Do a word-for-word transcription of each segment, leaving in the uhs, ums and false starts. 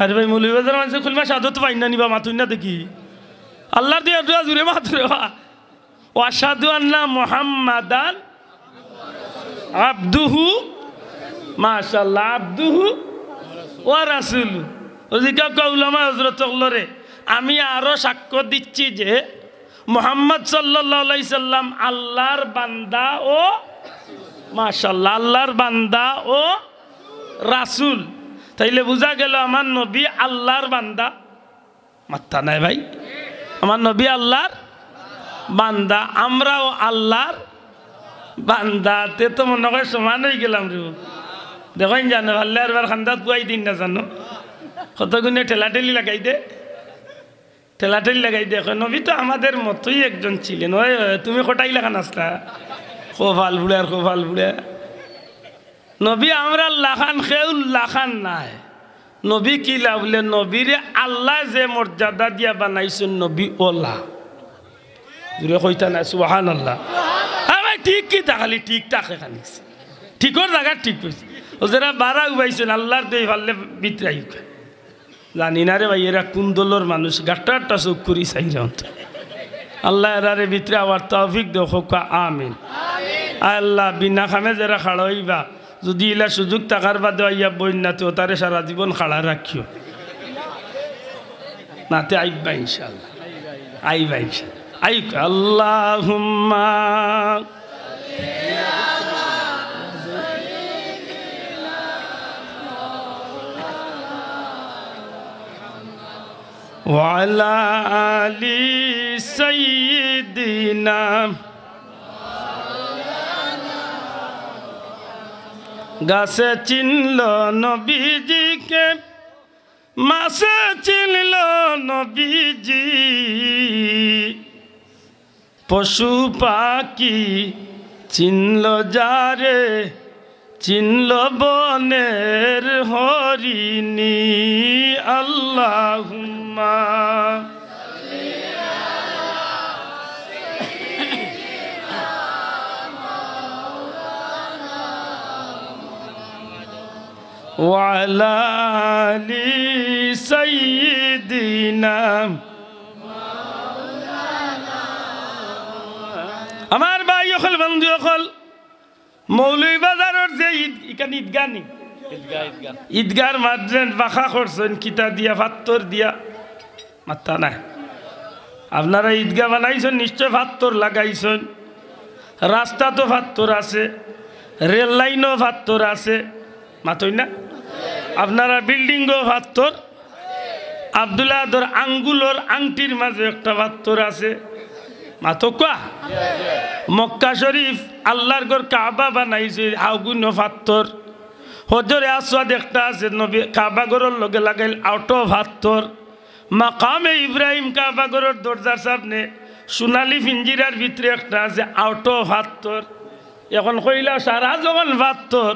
আরে ভাই, মৌলভীবাজার মানষে কলমা শাহাদত পাইন না নি বা, মাতইন না দেখি। আল্লার দিয়া দোয়া জুরে মাত রে বা। ওয়াশহাদু আন্না মুহাম্মাদান আবদুহু, মাশাআল্লাহ, আবদুহু ওয়া রাসূলু। ওজিকা কওলামা হযরত অকলরে, আমি আরো সাক্ষ্য দিচ্ছি যে মুহাম্মদ সাল্লাল্লাহু আলাইহি সাল্লাম আল্লার বান্দা ও, মাশাআল্লাহ, আল্লার বান্দা ও রাসূল। তাইলে বুঝা গেল আমার নবী আল্লার বান্দা। মাত্তা নাই ভাই, আমার নবী আল্লার বান্দা, আমরাও আল্লার বান্দা। তে তো মনে হয় সমান অই গেলাম রে। দেখইন জানো, আল্লাহ আরবার খান্দাত বুয়াই দিন না জানো, কতগুনে ঠেলাঠেলি লাগাই দে। ঠেলাঠেলি লাগাই দেখো, নবী তো আমাদের মতোই একজন ছিলেন। ওই, ওই, তুমি কটাই লাখান আসলা, কপাল বুড়ার কপাল বুড়া। নবী আমরার লাখান, কেউ লাখান নায়। নবী কিলা বুলে, নবীরে আল্লায় যে মর্যাদা দিয়া বানাইছইন, নবী অলা। জুরে কইতা না, সুবহানাল্লাহ। হ্যাঁ ভাই, ঠিক কিতা, খালি ঠিক থাকে খানি। ঠিকর জাগাত ঠিক কইছে। ও যেরা বারা উবাইছইন, আল্লার দোয়াই পারলে বিতরাই উকা। জানি না রে ভাই, এরা কুন দলর মানুষ, গাট্টা গাট্টা চউখ করি চাইরা অন্ত। আল্লায় এরারে ভিতরে আওয়ার তৌফিক দেও, কউক্কা আমিন। আয় আল্লাহ, বিনা কামে যেরা খাড়া অইবা, যুদি ইলা সুযোগ থাকার বাদে আইয়া বইন না, তে অতারে সারা জীবন খাড়া রাখিও। না তে আইবা ইনশাআল্লাহ, আইবা ইনশাআল্লাহ। আইক আল্লাহুম্মা وعلى آل سيدنا। গাছে চিনল নবীজিকে, মাছে চিনল নবীজি। পশু পাখি চিনল যারে, চিনল বনের হরিণী। আল্লাহুম্মা। وعلى آل سيدنا। আমার ভাই অকল, বন্ধু অকল, মৌলভীবাজারর যে ঈদ, ইখান ঈদগাহ নি? ঈদগাহ, ঈদগাহ। ঈদগাহর মাঝে বাঁকা করছইন, কিতা দিয়া? ফাত্তর দিয়া। মাত্তা নাই। আপনারা ঈদগাহ বানাইছইন, নিশ্চয় ফাত্তর লাগাইছইন। রাস্তাত তো ফাত্তর আছে, রেল লাইনও ফাত্তর আছে, মাতইন না? আপনারা বিল্ডিংও ফাত্তর। আব্দুল আহাদর আঙ্গুলর আংটির মাঝে একটা ফাত্তর আছে, মাতউক্কা। মক্কা শরীফ, আল্লার ঘর কাবা বানাইছে, অগুনও ফাত্তর। হজরে আসওয়াদ একটা আছে, নবী কাবা ঘরর লগে লাগাইল, অটাও ফাত্তর। মাকামে ইব্রাহিম কাবা ঘরর দরজার সামনে সোনালী পিঞ্জিরার ভিতরে একটা আছে, অটাও ফাত্তর। এখন কইলা সারা যখন ফাত্তর,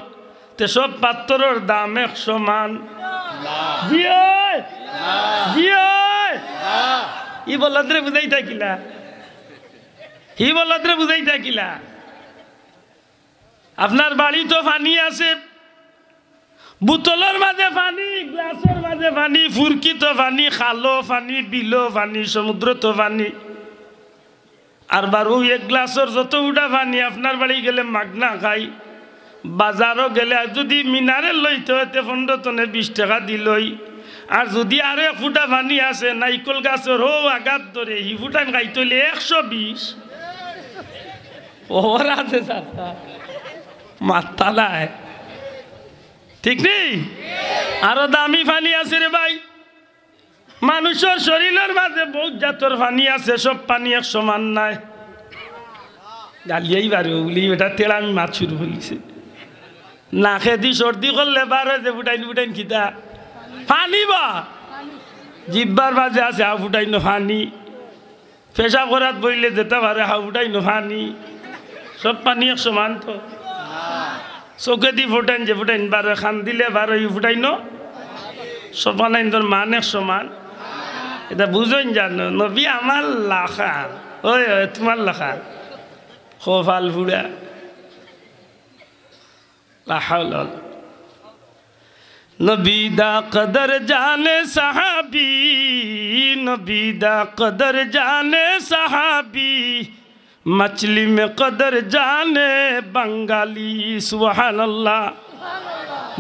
তে সব ফাত্তরর দাম এক সমান? জি অয়? জি অয়? ই বলদরে বুঝাইতা কিলা? হি বলদরে বুঝাইতা কিলা? আপনার বাড়িত পানি আছে, বোতলর মাঝে পানি, গ্লাসর মাঝে পানি, ফুরকিত পানি, খালো পানি, বিলো পানি, সমুদ্রত পানি। আর বারো এক গ্লাসর যত উঠা পানি আপনার বাড়ি গেলে মাগনা খাই, বাজারও গেলে আর যুদি মিনারেল লইতে অয় তে পনরো তনে বিশ টেকা দিলই, আর যুদি আরো এক ফুটা পানি আছে নাইকল গাছর হউ আগাত ধরে, হি ফুটাইন খাইতে অইলে একশো বিশ। ওর আছে চাচা, মাত্তা নাই, ঠিক নি? আরো দামি পানি আছে রে ভাই। মানুষর শরীলর মাঝে বউত জাতর পানি আছে, সব পানি এক সমান নায়। গালিয়াই বারো বুলি বেটা তেড়ামি মাত শুরু করিলিছে। নাকেদি সর্দি করলে বারয় যে ফুটাইন ফুটাইন কিতা? পানি বা। জিব্বার মাঝে আছে হাউ ফুটাইন পানি। পেশাব করাত বইলে যেতা বারয় হাউ ফুটাইন পানি। সব পানি এক সমান তো? চউখেদি ফুটাইন যে ফুটাইন বারয়, কান্দিলে বারয় ই ফুটাইন। সব পানিন্তর মান এক সমান। ইটা বুঝইন জানো, নবী আমার লাখান। ওই, ওই, তুমার লাখান। কপাল পুড়া। লা হাওলা ওয়ালা। নবী দা কদর জানে সাহাবী, নবী দা কদর জানে সাহাবী, মছলি মে কদর জানে বাঙালি। সুবহানাল্লাহ।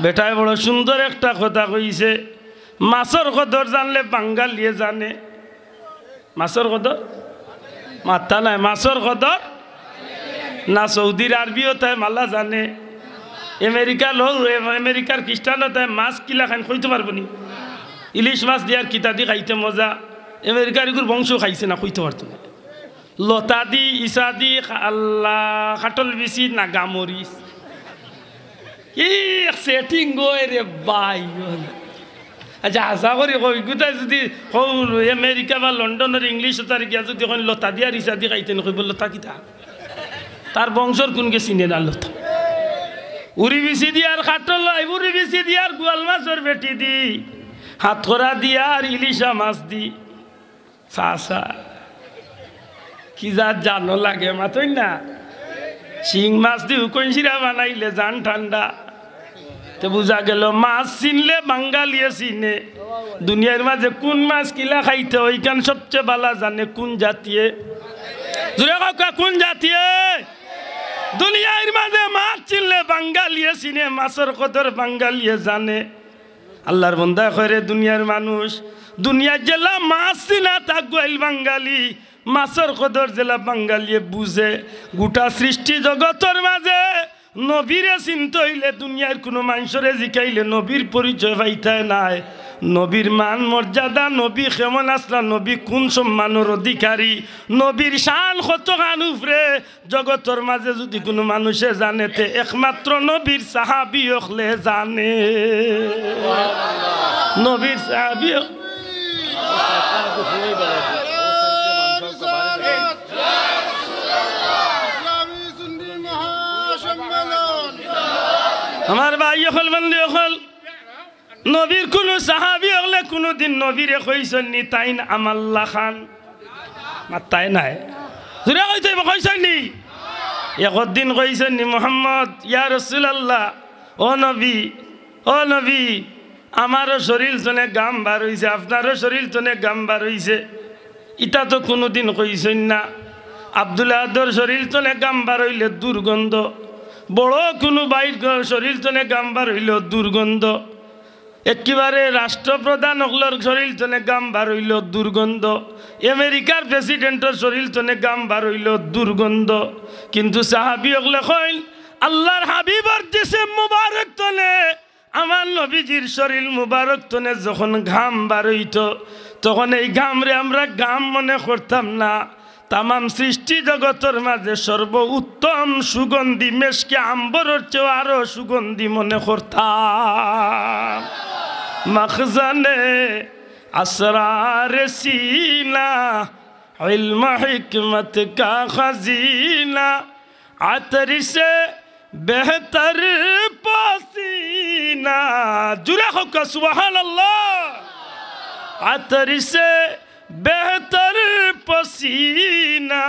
বেটায় বড় সুন্দর একটা কথা কইছে, মাছর কদর জানলে বাঙালিয়ে জানে। মাছর কদর? মাত্তা নাই, মাছর কদর না। সৌদির আরবিও তাই মালা জানে, আমেরিকার লোক, আমেরিকার খ্রিস্টানও তাই মাছ কিলা খাইন কইতো পারবো নি? ইলিশ মাছ দিয়ার কিতা দি খাইতে মজা, আমেরিকার ইগুর বংশ খাইছে না, কইতো পারতো না। লতা দি, ইসা দি, আল্লাহ, কাটল বিচি, নাগা মরিচ। ই এক setting গো রে ভাই। আচ্ছা, আশা করি কই, গুতায় যুদি কও, আমেরিকা বা লন্ডনর ইংলিশ তার গিয়া যুদি কইন, "লতা দি আর ইসা দি খাইতে নি?" কইবো, "লতা কিতা?" তার বংশর কুনগে চিনে না লতা। উরি বিচি দি আর কাটল লাই, উরি বিচি দি আর গুয়াল মাছর বেটি দি, হাতকরা দি আর ইলিশা মাছ দি। চাচা, কি জাত জানো লাগে, মাতইন না? শিং মাছ দি হুকন শিরা বানাইলে জান ঠান্ডা। তে বুঝা গেল, মাছ চিনলে বাঙালিয়ে চিনে। দুনিয়ার মাঝে কুন মাছ কিলা খাইতে অয়, ইখান সবচে বালা জানে কুন জাতিয়ে। জুরে কউক্কা, কুন জাতিয়ে? দুনিয়ার মাঝে মাছ চিনলে বাঙালিয়ে চিনে, মাছর কদর বাঙালিয়ে জানে। আল্লার বন্দায় কয়, রে দুনিয়ার মানুষ, দুনিয়ার যেলা মাছ চিনা তা গুয়াইল বাঙালি, মাছর কদর যেলা বাঙালিয়ে বুঝে। গোটা সৃষ্টি জগতর মাঝে নবীরে চিনতে অইলে দুনিয়ার কুনু মানষরে জিকাইলে নবীর পরিচয় পাইতায় নায়। নবীর মান মর্যাদা, নবী কেমন আছলা, নবী কুন সম্মানর অধিকারী, নবীর শান কতখান উপরে, জগতর মাঝে যুদি কুনু মানষে জানে, তে একমাত্র নবীর সাহাবী অকলে জানে। নবীর সাহাবী অক-, আমার ভাই অকল, বন্ধু অকল, নবীর কুনু সাহাবী অকলে কুনুদিন নবীরে কইছইন নি, "তাইন আমার লাখান"? মাত্তায় নাই। জুরে কইতে অইবো, কইছইন নি? একদিন কইছইন নি, "মোহাম্মদ, ইয়া রাসূলুল্লাহ, ও নবী, ও নবী, আমারও শরীল তনে ঘাম বার অইছে, আপনারও শরীল তনে ঘাম বার অইছে।" ইতা তো কুনুদিন কইছইন না। আব্দুল আহাদর শরীল তনে ঘাম বার অইলে দুর্গন্ধ, বড় কুনু ভাইর গ-, শরীল তনে ঘাম বার অইলেও দুর্গন্ধ। একেবারে রাষ্ট্রপ্রধান অকলর শরীল তনে ঘাম বার অইলেও দুর্গন্ধ, আমেরিকার প্রেসিডেন্টর শরীল তনে ঘাম বার অইলেও দুর্গন্ধ। কিন্তু সাহাবী অকলে কইন, আল্লার হাবিবর জিসিম মুবারক তনে আমার নবীজির শরীল মুবারক তনে যখন ঘাম বার অইতো, তখন এই ঘামরে আমরা ঘাম মনে করতাম না, তামাম সৃষ্টি জগতর মাঝে সর্বোত্তম সুগন্ধি মেশকে আম্বরর চেয়েও আরো সুগন্ধি মনে করতাম। মখজানে আসরার সিনা, ইলম হিকমত কা খাজিনা, আতর সে বেহতর পসিনা। জুরে কউক্কা সুবহানাল্লাহ। আতর সে বেহতর পসিনা।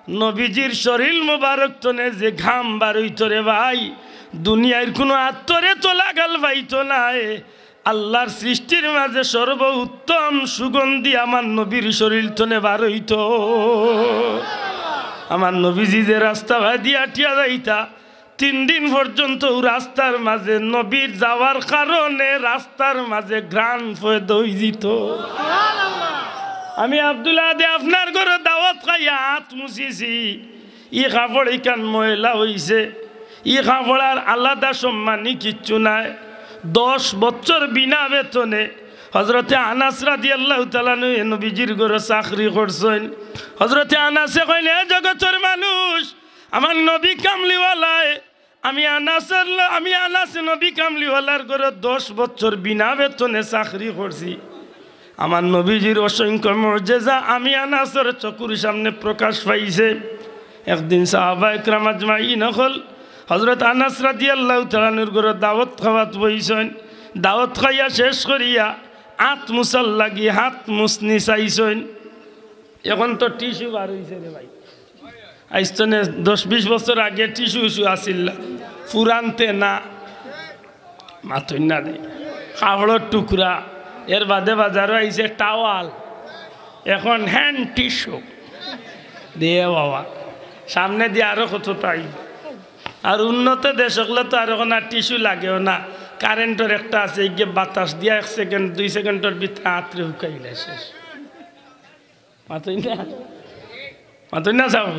নবীজির শরীল মুবারক তনে যে ঘাম বার অইতো রে ভাই, দুনিয়ার কুনু আতরে তো লাগাল পাইতো নায়। আল্লার সৃষ্টির মাঝে সর্বোত্তম সুগন্ধি আমার নবীর শরীল তনে বার অইতো। আমার নবীজি যে রাস্তা বায়দি আটিয়া যাইতা, তিন দিন পর্যন্ত অউ রাস্তার মাঝে নবীর যাওয়ার কারণে রাস্তার মাঝে ঘ্রাণ পয়দা অইযিতো। আমি আব্দুল আহাদে আপনার ঘরো দাওয়াত খাইয়া আত মুছিছি, ই কাপড় ইখান ময়লা অইছে, ই কাপড় আর আলাদা সম্মানী কিচ্ছু নাই। দশ বছর বিনা বেতনে হযরতে আনাস রাদিয়াল্লাহু তাআলা আনহু এ নবীজির ঘরো চাকরি করছইন। হযরতে আনাসে কইন, এ জগতর মানুষ, আমার নবী কামলিওয়ালায়, আমি আনাসর ল-, আমি আনাসে নবী কামলিওয়ালার ঘরো দশ বছর বিনা বেতনে চাকরি করছি। আমার নবীজির অসংখ্য মুজেজা আমি আনাসর চকুর সামনে প্রকাশ পাইছে। একদিন সাহাবা একরাম আজমাইন অকল হযরত আনাস রাদিয়াল্লাহু তাআলা আনহুর ঘরো দাওয়াত খাওয়াত বইছইন। দাওয়াত খাইয়া শেষ করিয়া আত মুছার লাগি হাত মুছনি চাইছইন। এখন তো টিস্যু বার অইছে রে ভাই। আইজ তনে দশ বিশ বছর আগে টিস্যু ইস্যু আছিল না, ফুরানতে না। মাতইন না দে। কাপড়র টুকরা, এর বাদে বাজারো আইছে টাওয়াল, এখন হ্যান্ড টিস্যু। দে বাবা, সামনেদি আরো কততা আইবো। আর উন্নত দেশ অকলো তো আর অখন আর টিস্যু লাগেও না, কারেন্টর একটা আছে, ইগে বাতাস দিয়া এক সেকেন্ড, দুই সেকেন্ডর ভিতরে আতরে হুকাইলে শেষ। মাতইন না, মাতইন না সাব।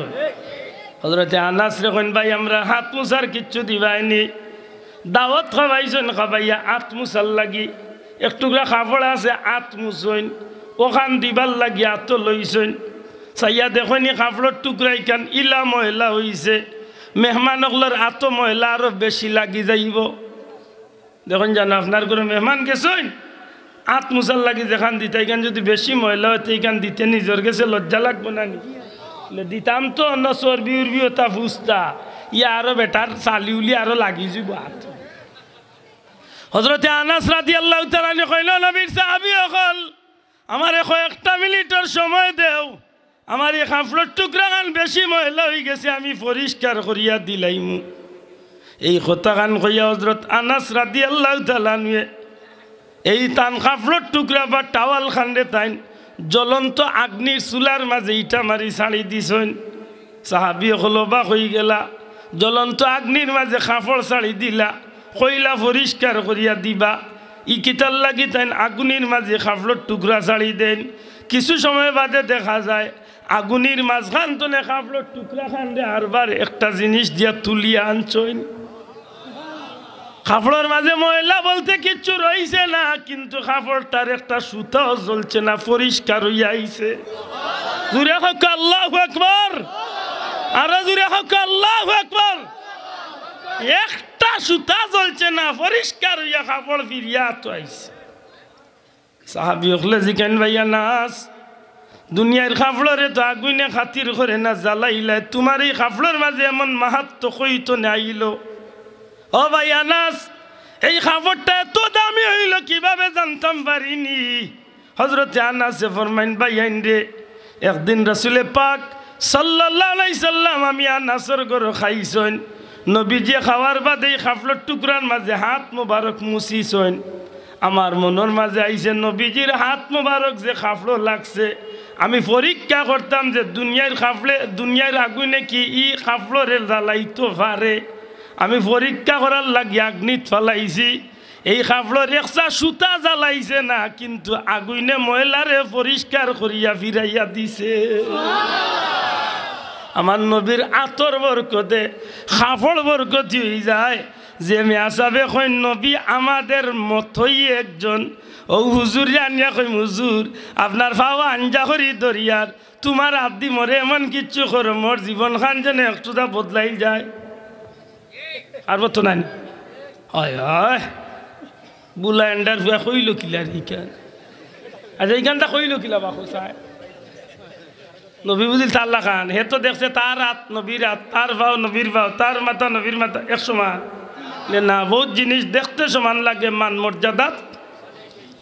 হজরতে আনাসরে কইন, "ভাই, আমরারে আত মুছার কিচ্ছু দিবায়নি।" দাওয়াত খাবাইছইন, খাবাইয়া আত মুছার লাগি এক টুকরা কাপড় আছে, আত মুছইন, অখান দিবার লাগি আতো লইছইন। চাইয়া দেখইন ই কাপড়র টুকরা ইখান ইলা ময়লা অইছে, মেহমান অকলর আতো ময়লা আরো বেশি লাগি যাইবো। দেখইন জানো, আপনার ঘরো মেহমান গেছইন, আত মুছার লাগি যেখান দিতা, ইখান যুদি বেশি ময়লা অয় তে ইখান দিতে নিজর গেছে লজ্জা লাগবো না নি? বলে, "দিতাম তো, অনো চর্বি উর্বি অতা ফুছতা, ইয়া আরো বেটার চালি উলি আরো লাগি যিবো আত।" হজরতে আনাস রাদিয়াল্লাহু তাআলা আনহু কইলা, "নবীর সাহাবী অকল, আমারে কয়েকটা মিনিটর সময় দেও।" আমার ই কাপড়র টুকরাখান বেশি ময়লা অইগেছে, আমি পরিষ্কার করিয়া দিলাইমু। এই কথাখান কইয়া হজরত আনাস রাদিয়াল্লাহু তাআলা আনহুয়ে এই তান কাপড়র টুকরা বা টাওয়ালখানরে তাইন জ্বলন্ত আগ্নির চুলার মাজে ইটা মারি ছাড়ি দিছইন। সাহাবী অকল অবাক অইগেলা, জ্বলন্ত আগ্নির মাজে কাপড় ছাড়ি দিলা, কইলা পরিষ্কার করিয়া দিবা। ই কিতার লাগি তাইন আগুনির মাজে কাপড়র টুকরা ছাড়ি দেইন। কিছু সময় বাদে দেখা যায় আগুনির মাজখান তনে কাপড়র টুকরাখানরে আরবার একটা জিনিস দিয়া তুলিয়া আনছইন। কাপড়র মাজে ময়লা বলতে কিচ্ছু রইছে না, কিন্তু কাপড়টার একটা সুতাও জ্বলছে না, পরিষ্কার অইয়া আইছে। জুরে কউক্কা আল্লাহু আকবার, আরো জুরে কউক্কা আল্লাহু আকবার। একটা সুতা জ্বলছে না, পরিষ্কার অইয়া কাপড় ফিরিয়া আতো আইছে। সাহাবী অকলে জিকাইন, "ভাই আনাস, দুনিয়ার কাপড়রে তো আগুইনে খাতির করে না, জ্বালাইলায়, তুমার ই কাপড়র মাজে এমন মাহাত্ম্য কই তনে আইলো? ও ভাই আনাস, এই কাপড়টা এত দামি অইলো কিভাবে জানতাম পারিনি।" হজরতে আনাসে ফরমাইন, "ভাইয়াইন রে, একদিন রাসুলে পাক সাল্লাল্লাহু আলাইহি সাল্লাম আমি আনাসর ঘরো খাইছইন, নবীজিয়ে খাওয়ার বাদে ই কাপড়র টুকরার মাজে আত মোবারক মুছিছইন। আমার মনর মাজে আইছে নবীজির আত মোবারক যে কাপড়ো লাগছে, আমি পরীক্ষা করতাম যে দুনিয়ার কাপড়ে, দুনিয়ার আগুইনে কি ই কাপড়রে জ্বালাইতো পারে। আমি পরীক্ষা করার লাগি আগ্নিত ফালাইছি।" এই কাপড়র একটা সুতা জ্বালাইছে না, কিন্তু আগুইনে ময়লারে পরিষ্কার করিয়া ফিরাইয়া দিছে। আমার নবীর আতর বরকতে, কাপড় বরকতি অইযায়। যে মেয়াসাবে কইন, "নবী আমাদের মতোই একজন।" অউ হুজুররে আনিয়া কইমু, "হুজুর, আপনার পাও আঞ্জা করি ধরিয়ার, তুমার আত দি মরে এমন কিচ্ছু করো, মোর জীবনখান যেন একটুতা বদলাই যায়।" আর বলতো নানি? অয়, অয়। বুলা এন্ডার ফুয়া কইলো কিলা রে ইখান? আচ্ছা, ইখানটা কইলো কিলা বা কইছায়? নবী বুঝিল তার লাখান। হে তো দেখছে তার আত নবীর আত, তার পাও নবীর পাও, তার মাথা নবীর মাথা, এক সমান। লে না, বউত জিনিস দেখতে সমান লাগে, মান মর্যাদাত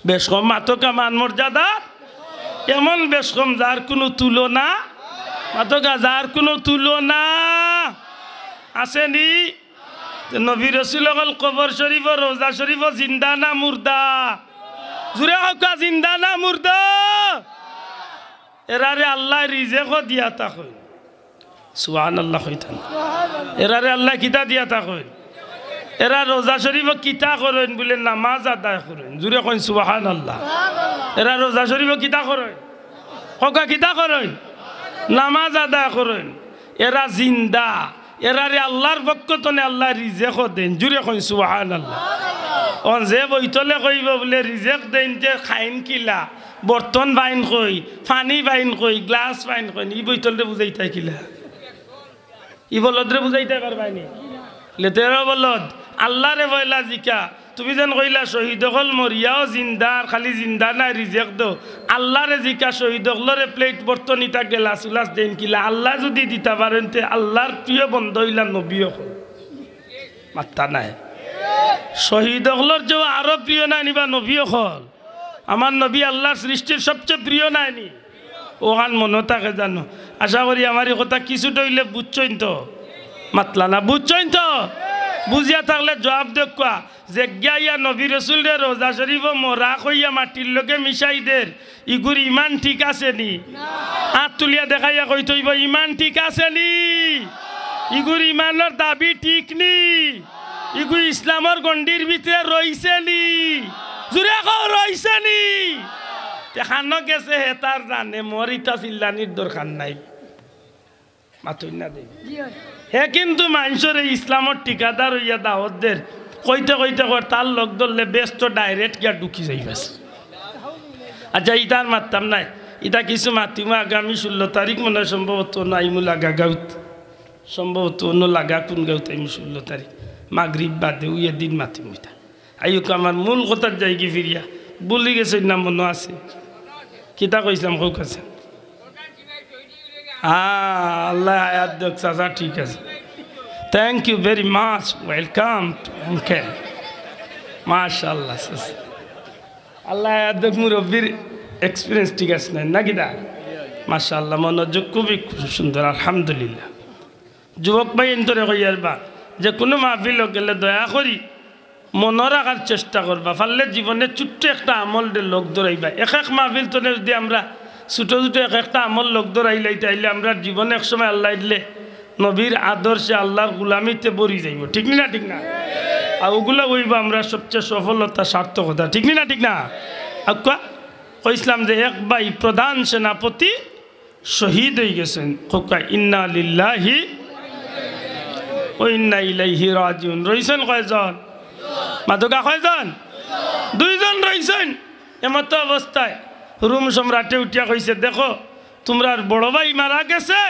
বেশ কম। মাতকা মান মর্যাদাত এমন বেশ কম, যার কুনু তুলনা। মাতকা, যার কুনু তুলনা আছেনি? তে নবী রসুল অকল কবর শরীফো, রওজা শরীফো জিন্দা না মুর্দা? জুরে কউক্কা, জিন্দা না মুর্দা? এরারে আল্লায় রিজেকও দিয়া থাকইন। সুবহানাল্লাহ কইতা না। এরারে আল্লায় কিতা দিয়া থাকইন? এরা রওজা শরীফো কিতা করইন? বুলে নামাজ আদায় করইন। জুরে কইন সুবহানাল্লাহ। এরা রওজা শরীফো কিতা করইন? কউক্কা, কিতা করইন? নামাজ আদায় করইন। এরা জিন্দা, এরারে আল্লার পক্ষ তনে আল্লায় রিজেকও দেইন। জুরে কইন সুবহানাল্লাহ। অন যে বইতলে কইবো বুলে রিজেক দেইন, তে খাইন কিলা, বর্তন বাইন কই, পানি বাইন কই, গ্লাস বাইন কই, ই বইতলরে বুঝাইতায় কিলা? ই বলদরে বুঝাইতায় পারবায়নি? লে তেরো বলদ, আল্লারে পয়লা জিকা, তুমি যেন কইলা শহীদ অকল মরিয়াও জিন্দা, আর খালি জিন্দা নায়, রিজেক দেও। আল্লারে জিকা, শহীদ অকলরে প্লেট বর্তন ইতা গেলাস উলাস দেইন কিলা? আল্লায় যুদি দিতা পারইন, তে আল্লার প্রিয় বন্দা অইলা নবী অকল। মাত্তা নায়। শহীদ অকলর যে আরো প্রিয় নায় নি বা নবী অকল। আমার নবী আল্লার সৃষ্টির সবচে প্রিয় নায় নি? অখান মনো থাকে জানো? আশা করি আমার ই কথা কিছুটা অইলে বুঝছইন তো? মাতলা না, বুঝছইন তো? বুঝিয়া থাকলে জুয়াব দেউক্কা। যেগিয়ে আইয়া নবী রসুলরে রওজা শরীফো মরা কইয়া মাটির লগে মিশাই দের, ইগুর ইমান ঠিক আছে নি? আত তুলিয়া দেখাইয়া কইতো অইবো, ইমান ঠিক আছে নি? ইগুর ইমানর দাবি ঠিক নি? ইগু ইসলামর গণ্ডির ভিতরে রইছে নি? জুরে কও, রইছে নি? তে কানো গেছে হে তার জানে, মোর ইতা চিল্লানির দরকার নাই। মাতইন না দে। হে কিন্তু মানষর এই ইসলামর ঠিকাদার অইয়া দাওয়াত দের, কইতে কইতে কর, তার লগ ধরলে বেহেস্তো direct গিয়া ঢুকি যাইবাস। আচ্ছা, ইতা আর মাততাম নায়, ইতা কিছু মাতিমু আগামী ষোলো তারিখ মনে হয় সম্ভবত অনো আইমু লাগা গাউত, সম্ভবত অনো লাগা কুন গাউত আইমু ষোলো তারিখ, মাগরিব বাদে অউ এদিন মাতিমু ইতা। আইউক, আমার মূল কথাত যাইগি ফিরিয়া, ভুলি গেছইন না মনো আছে? কিতা কইছলাম, কউক আছে? হ্যাঁ, আল্লায় হায়াত দেউক চাচা, ঠিক আছে। Thank you very much, welcome to uncle. মাশাআল্লাহ, চাচা। আল্লায় হায়াত দেউক, মুরব্বির experience ঠিক আছে না, নাকি দা? মাশাআল্লাহ, মনোযোগ খুবই সুন্দর, আলহামদুলিল্লাহ। যুবক ভাইয়াইন্তরে কইয়ার বা, যে কুনু মাহফিলো গেলে দয়া করি মনো রাখার চেষ্টা করবা। পারলে জীবনে ছোট্ট একটা আমলরে লগ ধরাইবা। এক এক মাহফিল তনে যুদি আমরা ছোট ছোট এক একটা আমল লগ ধরাইলাই, তাইলে আমরার জীবন এক সময় আল্লায় দিলে নবীর আদর্শে আল্লার গুলামিতে ভরি যাইবো। ঠিক নি না? ঠিক না? আর অগুলা অইবো আমরার সবচেয়ে সফলতা, সার্থকতা। ঠিক নি না? ঠিক না? আউক্কা, কইছলাম যে এক ভাই প্রধান সেনাপতি শহীদ অইগেছইন। কউক্কা, ইন্না লিল্লাহি ওয়া ইন্না ইলাইহি রাজিউন। রইছইন কয়জন? মাতউক্কা, কয়জন? দুইজন রইছইন। এমতো অবস্থায় রোম সম্রাটে উঠিয়া কইছে, দেখো, তুমরার বড় ভাই মারা গেছে,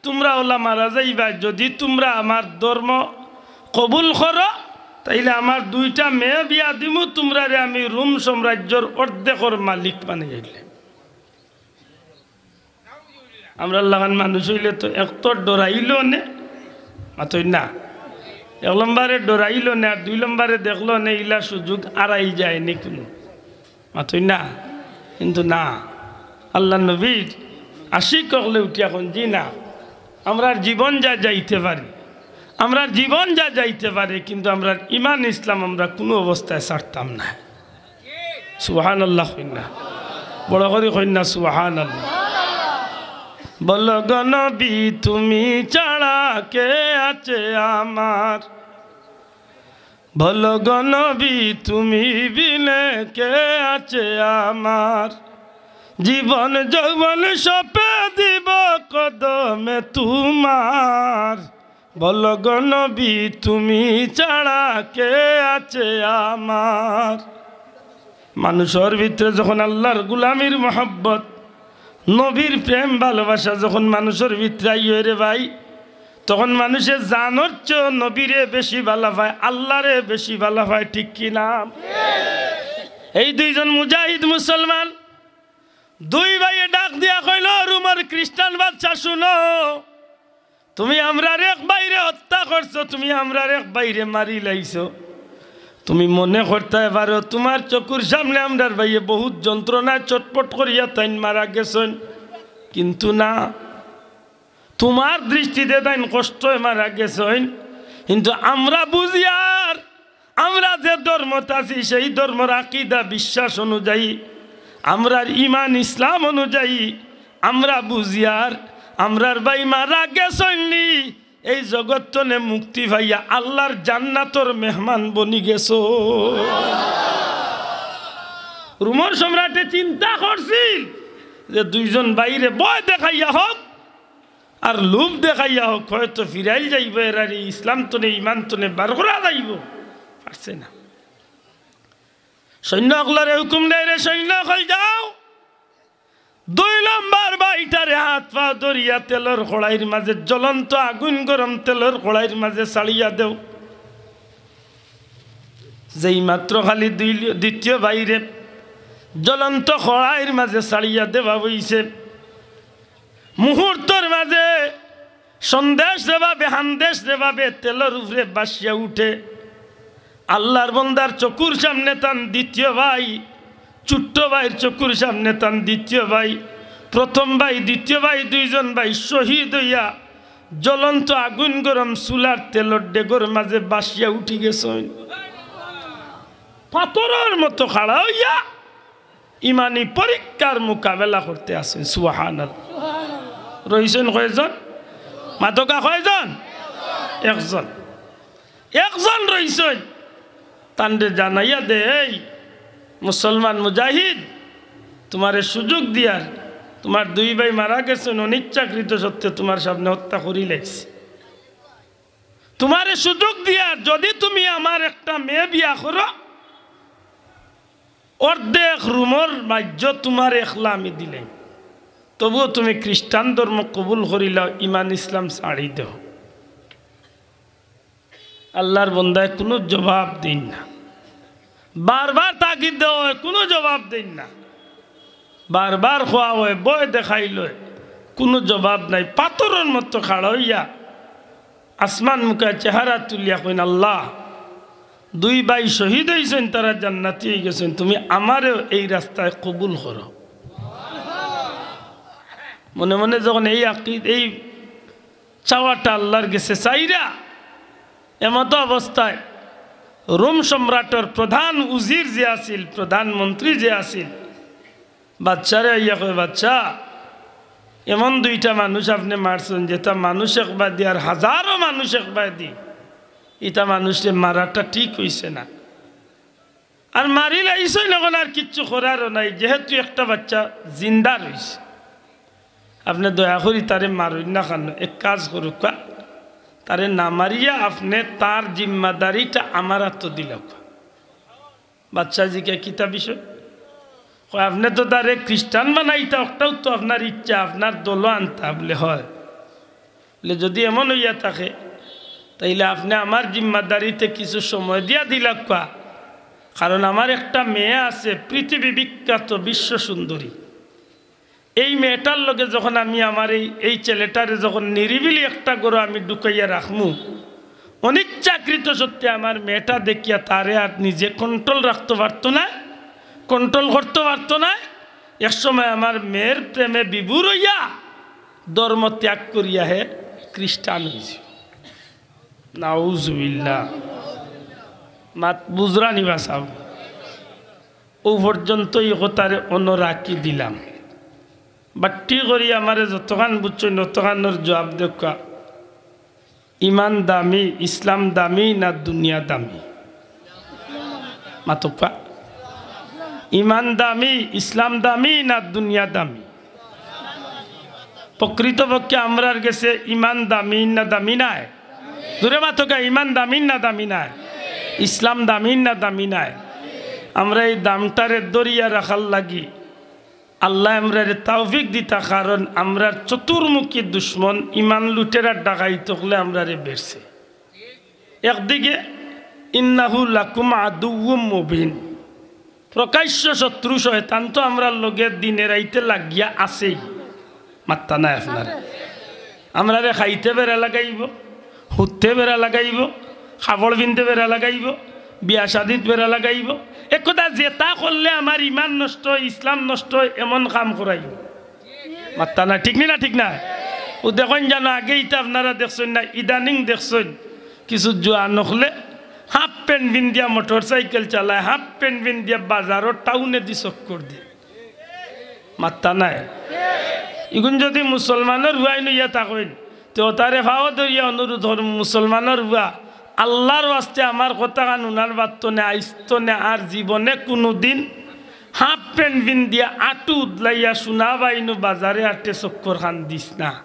তুমরা অলা মারা যাইবায়, যুদি তুমরা আমার ধর্ম কবুল করো, তাইলে আমার দুইটা মেয়ে বিয়া দিমু, তুমরারে আমি রোম সাম্রাজ্যর অর্ধেকর মালিক বানাইয়া দিলাম। আমরার লাখান মানুষ অইলে তো এক তো ডরাইলো নে, মাতইন না, এক লম্বরে ডরাইলো নে, আর দুই লম্বরে দেখলো নে, ইলা সুযোগ আড়াই যায় নি কুনু, মাতইন না। কিন্তু না, আল্লার নবীর আশিক অকলে উঠিয়া কইন, জি না, আমরার জীবন যা যাইতে পারে, আমরার জীবন যা যাইতে পারে, কিন্তু আমরার ইমান ইসলাম আমরা কুনু অবস্থায় ছাড়তাম না। সুবহানাল্লাহ কইন না, বড় করি কইন না, সুবহানাল্লাহ। বলো গো নবী, তুমি ছাড়া কে আছে আমার? বলো গো নবী, তুমি বিনে কে আছে আমার? জীবন যৌবন সপে দিব কদমে তোমার। বলো গো নবী, তুমি ছাড়া কে আছে আমার? মানুষর ভিতরে যখন আল্লার গুলামির মহব্বত, নবীর প্রেম ভালোবাসা যখন মানুষর ভিতরে আইয় রে ভাই, তখন মানুষে জানর চেয়ে নবীরে বেশি ভালা পায়, আল্লারে বেশি ভালা পায়, ঠিক কি না? এই দুইজন মুজাহিদ মুসলমান, দুই ভাইয়ে ডাক দিয়া কইল, রোমর খ্রিস্টান বাদশা, শুনো, তুমি আমরার এক ভাইরে হত্যা করছো, তুমি আমরার এক ভাইরে মারিলাইছো। তুমি মনে করতায় পারো, তুমার চকুর সামনে আমরার ভাইয়ে বহুত যন্ত্রণায় চটপট করিয়া তাইন মারা গেছইন, কিন্তু না, তুমার দৃষ্টিতে তাইন কষ্টে মারা গেছইন, কিন্তু আমরা বুঝিয়ার, আমরা যে ধর্মত আছি, সেই ধর্মর আকিদা বিশ্বাস অনুযায়ী, আমরার ইমান ইসলাম অনুযায়ী, আমরা বুঝিয়ার, আমরার ভাই মারা গেছইন নি, এই জগত তনে মুক্তি পাইয়া আল্লার জান্নাতর মেহমান বনি গেছো। রোমর সম্রাটে চিন্তা করছিল যে দুইজন ভাইরে ভয় দেখাইয়া হোক আর লোভ দেখাইয়া হোক, হয়তো ফিরাইল যাইবো, এরারে ইসলাম তনে, ইমান তনে বার করা যাইবো। পারছে না। সৈন্য অকলরে হুকুম দেয়, রে সৈন্য অকল, যাও, দুই লম্বর ভাইটারে হাত পাও ধরিয়া তেলর কড়াইর মাঝে, জ্বলন্ত আগুন গরম তেলর কড়াইর মাঝে ছাড়িয়া দেও। যেই মাত্র খালি দুই, দ্বিতীয় ভাইরে জ্বলন্ত কড়াইর মাঝে ছাড়িয়া দেওয়া অইছে, মুহূর্তর মাঝে সন্দেশ যেভাবে, হান্দেশ যেভাবে তেলর উপরে ভাসিয়া উঠে, আল্লার বন্দার চকুর সামনে তান দ্বিতীয় ভাই, ছোট্ট ভাইর চকুর সামনে তান দ্বিতীয় ভাই, প্রথম ভাই, দ্বিতীয় ভাই, দুইজন ভাই শহীদ অইয়া জ্বলন্ত আগুন গরম চুলার তেলর ডেগর মাঝে বাসিয়া উঠি গেছইন। পাথরর মতো খাড়া অইয়া ইমানি পরীক্ষার মোকাবেলা করতে আছইন। সুবহানাল্লাহ। রইছইন কয়জন? মাতকা কয়জন? একজন। একজন রইছইন। তানরে জানাইয়া দে, "এই মুসলমান মুজাহিদ, তুমারে সুযোগ দিয়ার, তুমার দুই ভাই মারা গেছইন, অনিচ্ছাকৃত সত্ত্বে তুমার সামনে হত্যা করিলাইছি। তুমারে সুযোগ দিয়ার, যদি তুমি আমার একটা মেয়ে বিয়া করো, অর্ধেক রুমর মাইজ্জ তুমার একলা আমি দিলাইমু, তবুও তুমি খ্রিস্টান ধর্ম কবুল করিলাও, ইমান ইসলাম ছাড়ি দেও।" আল্লার বন্দায় কুনু জবাব দেইন না। বারবার তাগিদ দেওয়া অয়, কুনু জবাব দেইন না। বারবার কওয়া অয়, ভয় দেখাইল অয়, কুনু জবাব নাই। পাথরর মতো খাড়া অইয়া আসমান মুখা চেহারা তুলিয়া কইন, "আল্লাহ, দুই ভাই শহীদ অইছইন, তারা জান্নাতি অইগেছইন, তুমি আমারেও এই রাস্তায় কবুল করো।" মনে মনে যখন এই আকি-, এই চাওয়াটা আল্লার গেছে চাইরা, এমতো অবস্থায় রোম সম্রাটর প্রধান উজির যে আছিল, প্রধানমন্ত্রী যে আছিল, বাদশারে আইয়া কয়, "বাদশা, এমন দুইটা মানুষ আপনে মারছইন, যেটা মানুষ একবায়দি আর হাজারো মানুষ একবায়দি, ইটা মানুষরে মারাটা ঠিক অইছে না। আর মারিলাইছইন, অখন আর কিচ্ছু করারও নাই, যেহেতু একটা বাচ্চা জিন্দা রইছে। আপনে দয়া করি তারে মারইন না কেন, এক কাজ করউক্কা, তারে না মারিয়া আপনে তার জিম্মাদারিটা আমার আতো দিলাউক্কা।" বাদশা জিগায়, "কিতা বিষয়?" কয়, "আপনে তো তারে খ্রিস্টান বানাইতা, অটাউ তো আপনার ইচ্ছা, আপনার দলো আনতা।" বুলে, "হয়।" বুলে, "যদি এমন অইয়া থাকে, তাইলে আপনে আমার জিম্মাদারিতে কিছু সময় দিয়া দিলাউক্কা, কারণ আমার একটা মেয়ে আছে, পৃথিবী বিখ্যাত বিশ্ব সুন্দরী। এই মেয়েটার লগে যখন আমি আমার এই, এই ছেলেটারে যখন নিরিবিলি একটা ঘরো আমি ঢুকাইয়া রাখমু, অনিচ্ছাকৃত সত্ত্বে আমার মেয়েটা দেখিয়া তারে আর নিজে কন্ট্রোল রাখতো পারতো নায়, কন্ট্রোল করতো পারতো নায়। এক সময় আমার মেয়ের প্রেমে বিভোর অইয়া ধর্ম ত্যাগ করিয়া হে খ্রিস্টান অইছে।" নাউজুবিল্লাহ। মাত বুঝরা নি বা সাব? অউ পর্যন্ত ই কথারে অনো রাখি দিলাম। বাট্টি করি আমারে যতখান বুঝছইন, অতখানর জুয়াব দেউক্কা। ইমান দামি, ইসলাম দামি না দুনিয়া দামি? মাতউক্কা। ইমান দামি, ইসলাম দামি না দুনিয়া দামি? প্রকৃতপক্ষে আমরার গেছে ইমান দামি না দামি নায়? জোরে মাতউক্কা, ইমান দামি না দামি নায়? ইসলাম দামি না দামি নায়? আমরা এই দামটারে ধরিয়া রাখার লাগি আল্লায় আমরারে তৌফিক দিতা, কারণ আমরার চতুর্মুখী দুশমন ইমান লুটেরার ডাকাইত অকলে আমরারে বেড়ছে। একদিকে ইন্নাহু লাকুম আদুউম মুবিন, প্রকাশ্য শত্রু শয়তান তো আমরার লগে দিনে রাইতে লাগিয়া আছেই, মাত্তা নাই আপনার। আমরারে খাইতে বেড়া লাগাইবো, হুততে বেড়া লাগাইবো, কাপড় পিনতে বেড়া লাগাইবো, বিয়া শাদিত বেড়া লাগাইবো। এক কথা, যেতা করলে আমার ইমান নষ্ট অয়, ইসলাম নষ্ট অয়, এমন কাম করাইবো। মাত্তা না, ঠিক নি না? ঠিক না? অউ দেখইন জানো, আগে ইতা আপনারা দেখছইন না, ইদানিং দেখছইন কিছু জুয়ান অকলে হাফ প্যান্ট পিন্দিয়া মোটরসাইকেল চালায়, হাফ প্যান্ট পিন্দিয়া বাজারো টাউনেদি চক্কর দেয়। মাত্তা নাই। ইগুন যদি মুসলমানর পুয়াইন অইয়া থাকইন, তে অতারে পাও ধরিয়া অনুরোধ করমু, মুসলমানর পুয়া, আল্লার ওয়াস্তে আমার কথাখান হুনার বাদ থনে, আইজ থনে আর জীবনে কুনুদিন হাফ প্যান্ট পিন্দিয়া আটু উদলাইয়া সোনা বাইনু বাজারে আটে চক্কর খান দিস না,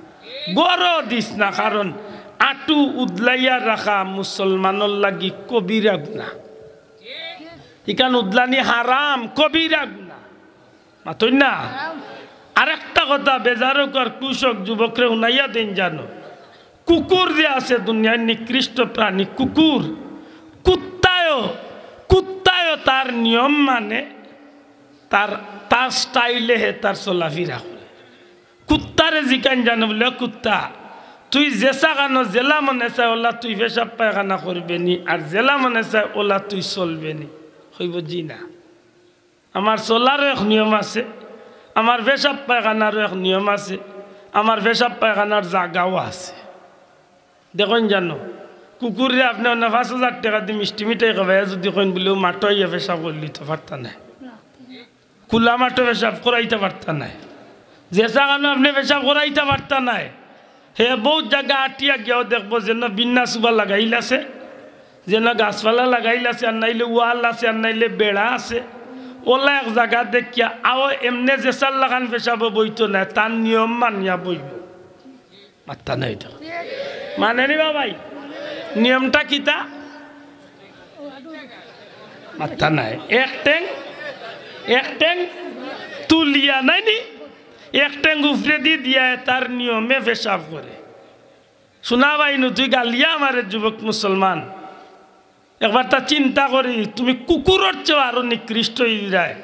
ঘরো দিস না, কারণ আটু উদলাইয়া রাখা মুসলমানর লাগি কবিরা গুনা। ইখান উদলানি হারাম, কবিরা গুনা। মাতইন না? আরেকটা কথা, বেজার অউক আর খুশ অউক, যুবকরে হুনাইয়া দেইন জানো। কুকুর যে আছে দুনিয়ার নিকৃষ্ট প্রাণী, কুকুর, কুত্তায়ও, কুত্তায়ও তার নিয়ম মানে, তার, তার স্টাইলে হে তার চলাফিরা করে। কুত্তারে জিকাইন জানো বুলে, "কুত্তা, তুই যেছা খানো যেলা মনে চায় ওলা তুই পেশাব পায়খানা করবে নি, আর যেলা মনে চায় ওলা তুই চলবে নি?" কইবো, "জি না।" আমার চলারও এক নিয়ম আছে, আমার পেশাব পায়খানারও এক নিয়ম আছে, আমার পেশাব পায়খানার জাগাও আছে। দেখইন জানো, কুকুররে আপনে অন্য পাঁচ হাজার টেকা দি মিষ্টি মিঠাই খাবাইয়া যুদি কইন বুলে, "ও মাঠো আইয়া পেশাব করিলিতো", পারতা নায়। খুলা মাঠো পেশাব করাইতা পারতা নায়। যেছা খানো আপনে পেশাব করাইতা পারতা নায়। হে বউত জাগা আটিয়া গিয়াও দেখবো যেন বিন্না সুবা লাগাইল আছে, যেন গাছপালা লাগাইল আছে, আর নাইলে ওয়াল আছে, আর নাইলে বেড়া আছে। অলা এক জাগা দেখিয়া আও এমনে যেছার লাখান পেশাবো বইতো নায়, তার নিয়ম মানিয়া বইবো। মাত্তা নাই তো। মানে নি বা ভাই? নিয়মটা কিতা? মাত্তা নাই। এক ঠেং, এক ঠেং তুলিয়া নায় নি? এক ঠেং উপরেদি দিয়া তার নিয়মে পেশাব করে। শুনা ভাই নু, তুই গালিয়া আমারে যুবক মুসলমান। একবার তা চিন্তা করি, তুমি কুকুরর চেয়েও আরো নিকৃষ্ট অইরায়।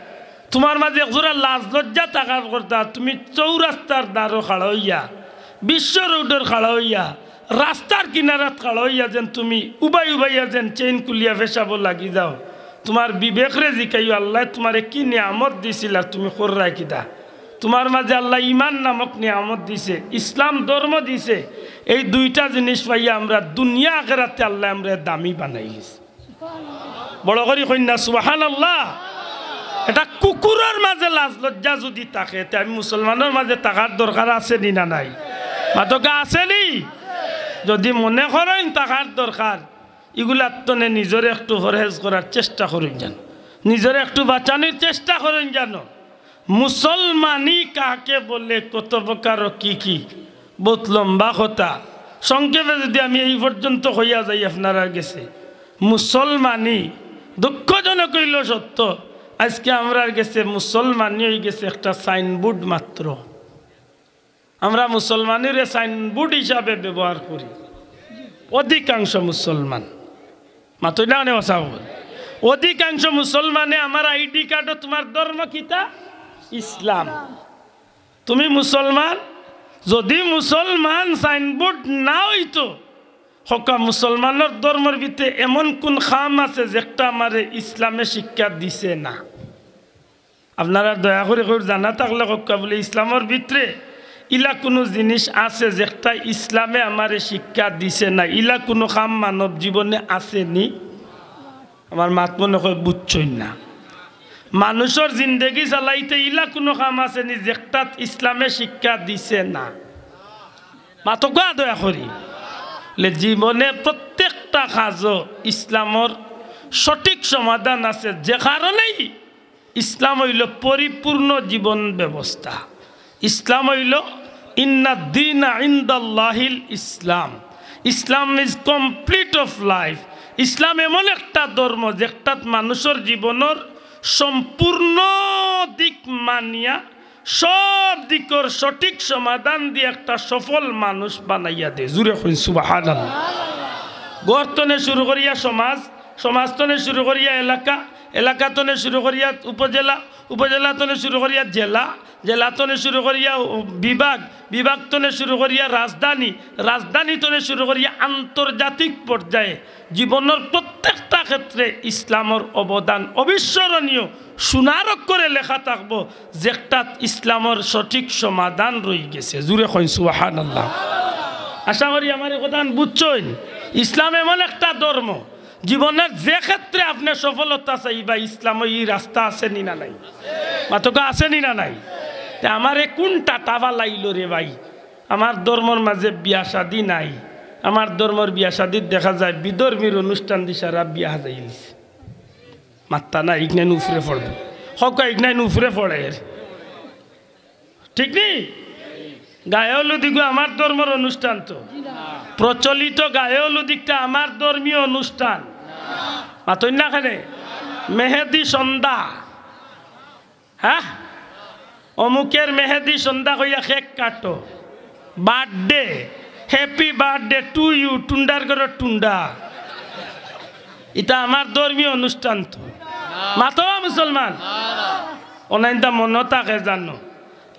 তুমার মাঝে একজোড়া লাজ লজ্জা থাকার কথা, তুমি চৌরাস্তার দ্বারো খাড়া অইয়া, বিশ্ব রোডর খাড়া অইয়া, রাস্তার কিনারাত খাড়া অইয়া যেন তুমি উবাই উবাইয়া যেন চেইন খুলিয়া পেশাবো লাগি যাও। তুমার বিবেকরে জিকাইও, আল্লায় তুমারে কি নিয়ামত দিছিল আর তুমি কররায় কিতা? তুমার মাঝে আল্লায় ইমান নামক নিয়ামত দিছে, ইসলাম ধর্ম দিছে। এই দুইটা জিনিস পাইয়া আমরা দুনিয়া আখেরাতে আল্লায় আমরারে দামি বানাইলিছে। বড় করি কইন না সুবহানাল্লাহ। এটা কুকুরর মাঝে লাজ লজ্জা যুদি থাকে, তে আমি মুসলমানর মাঝে থাকার দরকার আছে নি না নাই? মাতকা আছে নি? যুদি মনে করইন থাকার দরকার, ইগুলার তনে নিজরে একটু পরহেজ করার চেষ্টা করইন জানো, নিজরে একটু বাঁচানির চেষ্টা করইন জানো। মুসলমানি কাকে বলে, কত প্রকার ও কি কি, বউত লম্বা কথা। সংক্ষেপে যুদি আমি এই পর্যন্ত কইয়া যাই আপনারার গেছে, মুসলমানি, দুঃখজনক অইলো সত্য, আইজকে আমরার গেছে মুসলমানি অইগেছে একটা সাইনবোর্ড মাত্র। আমরা মুসলমানিরে সাইনবোর্ড হিসাবে ব্যবহার করি অধিকাংশ মুসলমান। মাতইন না কেনে? অধিকাংশ মুসলমানে আমার আইডি কার্ডো তুমার ধর্ম কিতা? ইসলাম। তুমি মুসলমান? যুদি মুসলমান সাইনবোর্ড না অইতো, হক্কা মুসলমানর ধর্মর ভিতরে এমন কুন কাম আছে যেটা আমারে ইসলামে শিক্ষা দিছে না? আপনারা দয়া করি কউর, জানা থাকলে কউক্কা বুলে, ইসলামর ভিতরে ইলা কুনু জিনিস আছে যেটা ইসলামে আমারে শিক্ষা দিছে না? ইলা কুনু কাম মানব জীবনে আছে নি? আমার মাত মনে কয় বুঝছইন না। মানুষর জিন্দেগি চালাইতে ইলা কুনু কাম আছে নি যেটাত ইসলামে শিক্ষা দিছে না? মাতকা দয়া করি। লে জীবনে প্রত্যেকটা কাজো ইসলামর সঠিক সমাধান আছে, যে কারণেই ইসলাম অইলো পরিপূর্ণ জীবন ব্যবস্থা। ইসলাম অইলো, "ইন্নাদ দীনা ইনদাল্লাহিল ইসলাম।" Islam is complete of life. ইসলাম এমন একটা ধর্ম যেটাত মানুষর জীবনর সম্পূর্ণ দিক মানিয়া সব দিকর সঠিক সমাধান দিয়া একটা সফল মানুষ বানাইয়া দেয়। জুরে কইন সুবহানাল্লাহ। ঘর তনে শুরু করিয়া সমাজ, সমাজ তনে শুরু করিয়া এলাকা, এলাকা তনে শুরু করিয়া উপজেলা, উপজেলা তনে শুরু করিয়া জেলা, জেলা তনে শুরু করিয়া বিভাগ, বিভাগ তনে শুরু করিয়া রাজধানী, রাজধানী তনে শুরু করিয়া আন্তর্জাতিক পর্যায়ে জীবনর প্রত্যেকটা ক্ষেত্রে ইসলামর অবদান অবিস্মরণীয়, সোনার অক্ষরে লেখা থাকবো, যেটাত ইসলামর সঠিক সমাধান রইগেছে। জুরে কইন সুবহানাল্লাহ। আশা করি আমার এই কথা বুঝছইন। ইসলাম এমন একটা ধর্ম, জীবনের যে ক্ষেত্রে আপনে সফলতা চাইবা, ইসলামো ই রাস্তা আছে নি না নাই? মাতকা আছে নি না নাই? তে আমারে কুন টাটা ফালাইলো রে ভাই? আমার ধর্মর মাঝে বিয়া শাদী নাই। আমার ধর্মর বিয়া শাদীত দেখা যায় বিধর্মীর অনুষ্ঠান দি সারা বিয়া হাজাইলিছে। মাত্তা না, ইগনাইন উফরে পড়বো। হক্কা ইগনাইন উফরে পড়ের। ঠিক নি? গায়ে হলুদ ইগু আমার ধর্মর অনুষ্ঠান তো। প্রচলিত গায়ে হলুদ একটা আমার ধর্মীয় অনুষ্ঠান। মাতইন না কেনে? মেহেদি সন্ধ্যা। হ্যাঁ? অমুকের মেহেদি সন্ধ্যা কইয়া কেক কাটো। Birthday, happy birthday to you, টুন্ডার ঘরর টুন্ডা। ইতা আমার ধর্মীয় অনুষ্ঠান তো। মাতো মুসলমান। অনাইন্দা মনো থাকে জানো,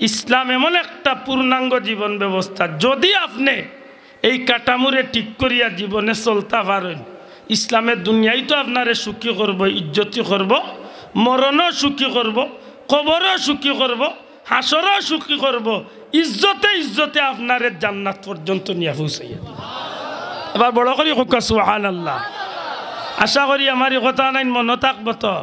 ইসলাম এমন একটা পূর্ণাঙ্গ জীবন ব্যবস্থা, যদি আপনে এই কাঠামোরে ঠিক করিয়া জীবনে চলতা পারইন, ইসলামে দুনিয়াইতো আপনারে সুখী করবো, ইজ্জতি করবো, মরণও সুখী করবো, কবরও সুখী করবো, হাশরও সুখী করবো, ইজ্জতে ইজ্জতে আপনারে জান্নাত পর্যন্ত নিয়া পৌঁছাইয়া দিবো। এবার বড় করি কউক্কা সুবহানাল্লাহ। আশা করি আমার ই কথা নাইন মনো থাকবো তো।